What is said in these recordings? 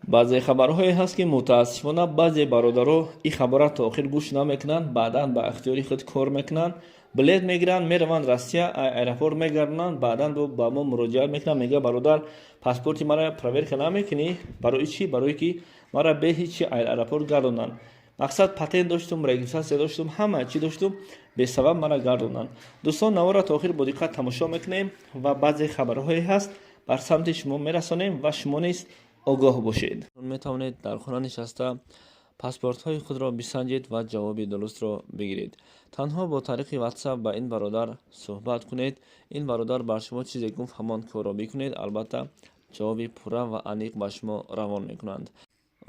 Баъзе хабарҳое ҳаст, ки мутаассифона баъзе бародаро ин хабарро то охир гӯш намекунанд, баъдан ба ихтиёри худ кор мекунанд, билет мегиранд, мераванд Россия, аэропорт мегардонанд, баъдан ба мо муроҷиат мекунанд, мегӯяд: «Бародар, паспорти мара проверка намекунӣ?» Барои чӣ? Барое ки мара бе ҳеҷ чи аэропорт гардонанд. Мақсад, патент доштум, регистрация доштум, ҳама чӣ доштум, бесабаб мара гардонанд. Дӯстон, навора то охир бо диққат тамошо мекунем ва баъзе хабарҳое ҳаст, бар самти шумо мерасонем ва шумо низ огоҳ бошед. Метавонед дар хона нишаста паспортҳои худро бисанҷед ва ҷавоби дурустро бигиред. Танҳо бо тариқи WhatsApp ба ин бародар суҳбат кунед. Ин бародар бар шумо чизе гуфт, ҳамон корро бикунед, албатта, ҷавоби пурра ва аниқ ба шумо равон мекунанд.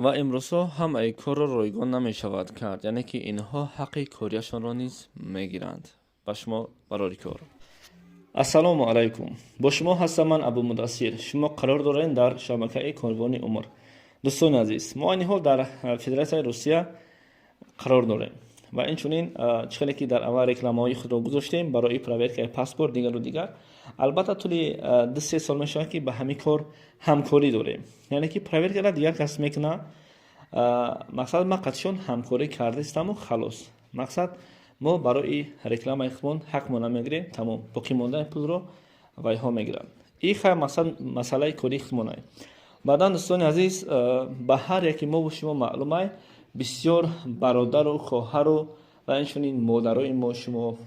Ва имрӯзҳо ҳамаи корро ройгон намешавад кард, яъне ки инҳо ҳаққи кориашонро низ мегиранд. Ба шумо барори кор. Ассалому алайкум, бо шумо ҳастам ман, Абумудассир. Шумо қарор доред дар шабакаи Корвони умр. Дӯстони азиз, мо айни ҳол дар Федератсияи Русия қарор дорем ва инчунин чӣ хеле ки дар аввал рекламаҳои худро гузоштем барои проверкаи паспорт, дигару дигар. Албатта, тӯли 2-3 сол мешавад, ки ба ҳамин кор ҳамкорӣ дорем, яъне ки проверкара дигар кас мекунад. Мақсад, ман қатишон ҳамкорӣ кардастаму халос. Мақсад, мо барои рекламаи худмон ҳақмона мегирем, тамом. Боқӣ мондани пулро вайҳо мегиранд. И хай, мақсад, масъалаи кории худмонае. Баъдан, дӯстони азиз, ба ҳар яке мову шумо маълумай, бисёр бародару хоҳару ва инчунин модарои мо, шумо,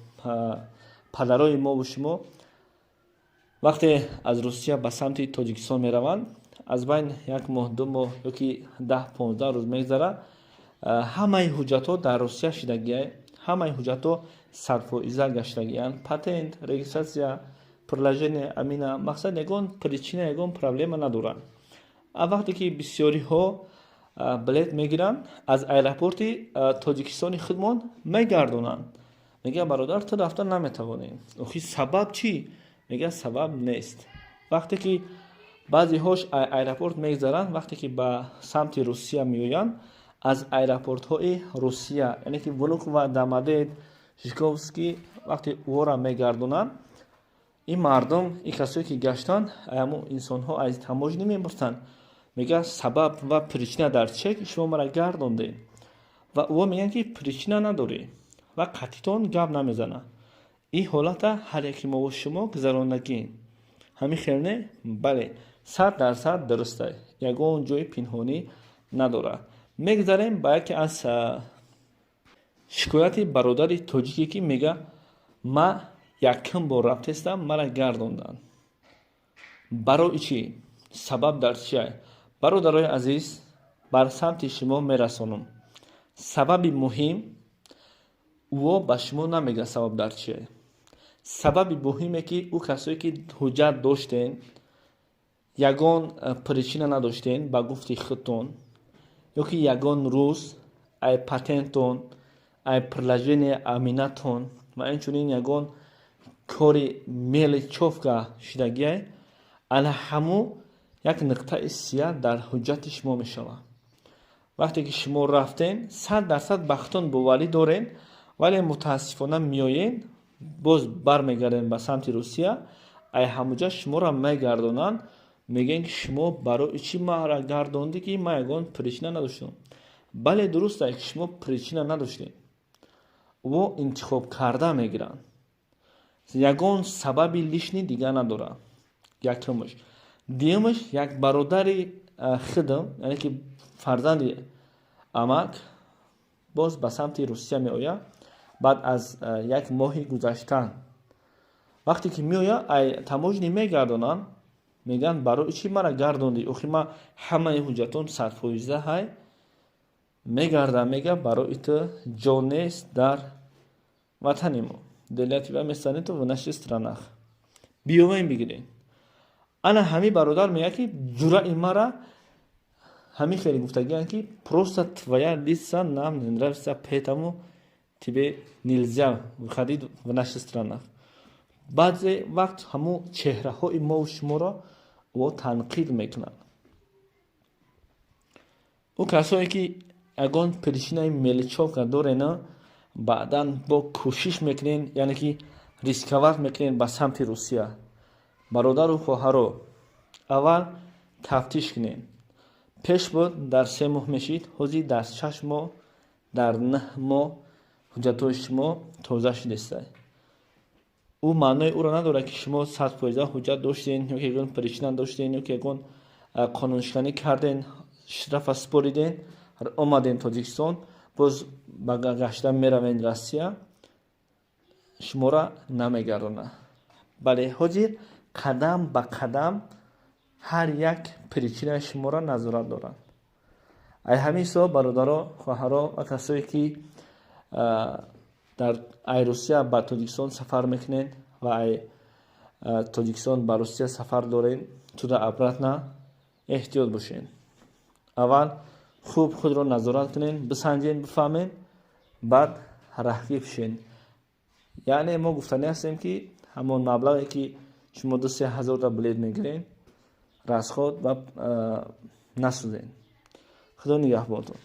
падарои мову шумо вақте аз Русия ба самти Тоҷикистон мераванд, аз байн як моҳ, 2 моҳ ёки 10-15 рӯз мегзарад, ҳамаи ҳуҷҷатҳо дар Русия шидагия, ҳамаи ҳуҷҷатҳо 100% гаштагианд: патент, регистрация, приложение Амина. Мақсад, ягон причина, ягон проблема надоранд. А вақте ки бисёриҳо билет мегиранд, аз аэропорти Тоҷикистони худмон мегардонанд, мегӯяд: «Бародар, ту рафта наметавонӣ». Охи, сабаб чӣ? Мегӯяд: «Сабаб нест». Вақте ки баъзеҳош аэропорт мегзаранд, вақте ки ба самти Русия меоянд, аз аэропортҳои Русия, яъне ки Внуково, Домодедово, Жуковский, вақте ӯҳоро мегардонанд, ин мардум, ин касое ки гаштанд, ҳамун инсонҳо аз таможня мепурсанд, мегӯяд: «Сабаб ва причина дар чӣ, ки шумо мара гардондед?» Ва ӯҳо мегӯянд, ки причина надорӣ ва қатъитон гап намезанад. Ин ҳолата ҳар яке мову шумо гузарондагӣ. Ҳамин хел не? Бале, 100% дуруста, ягон ҷои пинҳонӣ надорад. Мегзарем ба яке аз шикояти бародари тоҷике, ки мега: «Ма якум бор рафтестам, мара гардонданд. Барои чӣ? Сабаб дар чия?» Бародарои азиз, бар самти шумо мерасонам. Сабаби муҳим, ӯо ба шумо намегӯяд сабаб дар чие. Сабаби муҳиме, ки ӯ касое ки ҳуҷҷат доштен, ягон причина надоштен, ба гуфти худтон, ё ки ягон рӯз ай патентон, ай приложение Аминатон ва инчунин ягон кори мелочёвка шидагиай, ана ҳамун як нуқтаи сияҳ дар ҳуҷҷати шумо мешавад. Вақте ки шумо рафтен, 100% ба худтон боварӣ дорен, вале мутаассифона меоен, боз бармегарден ба самти Русия, ай ҳамуҷа шуморо мегардонанд. Мегӯянд, ки шумо барои чӣ маро гардондӣ, ки ман ягон причина надоштам? Бале, дуруст ки шумо причина надоштед. Ӯ интихоб карда мегиранд, ягон сабаби лишний дигар надорад. Якумаш. Дуюмаш, як бародари худам, яъне ки фарзанди амак, боз ба самти Русия меояд. Баъд аз як моҳи гузаштан, вақте ки меояд, ай таможня мегардонанд, мегӯянд: «Барои чӣ мара гардондӣ? Охи ман ҳамаи ҳуҷҷатон 100% ҳай». Мегардам, мега: «Барои ту ҷо нест дар ватани мо, для тебя места нету в наших странах, биёвем, бигирем». Ана ҳамин бародар мегӯяд, ки ҷураи мара ҳамин хеле гуфтагиянд, ки «просто твоя лица нам не нравится, поэтому тебе нельзя выходить в наших странах». Баъзе вақт ҳамун чеҳраҳои мову шуморо ӯ танқид мекунанд. Ӯ касое ки ягон причинаи мелочёвка дорена, баъдан бо кӯшиш мекунен, яъне ки рисковать мекунен ба самти Русия. Бародару хоҳаро, аввал тафтиш кунен. Пеш буд, дар 3 моҳ мешид, ҳозир дар 6 моҳ, дар 9 моҳ ҳуҷҷатҳои шумо тоза шудеста. Ӯ маънои ӯро надорад, ки шумо 100 фоиза ҳуҷҷат доштен ё ки ягон причина доштен ё ки ягон қонуншиканӣ карден, штрафа супориден, омаден Тоҷикистон, боз ба гашта меравен Россия, шуморо намегардонад. Бале, ҳозир қадам ба қадам ҳар як причинаи шуморо назорат доранд. Ай ҳамин ҳисоб, бародаро, хоҳаро ва касое ки дар ай Русия ба Тоҷикистон сафар мекунед ва ай Тоҷикистон ба Русия сафар доред, туда обратно, эҳтиёт бошед. Аввал хуб худро назорат кунед, бисанҷед, бифаҳмед, баъд раҳгӣ пишед. Яъне мо гуфтанӣ ҳастем, ки ҳамон маблағе ки шумо 2-3 ҳазорта билет мегиред, расход ва насӯзед. Худо нигаҳбонтон.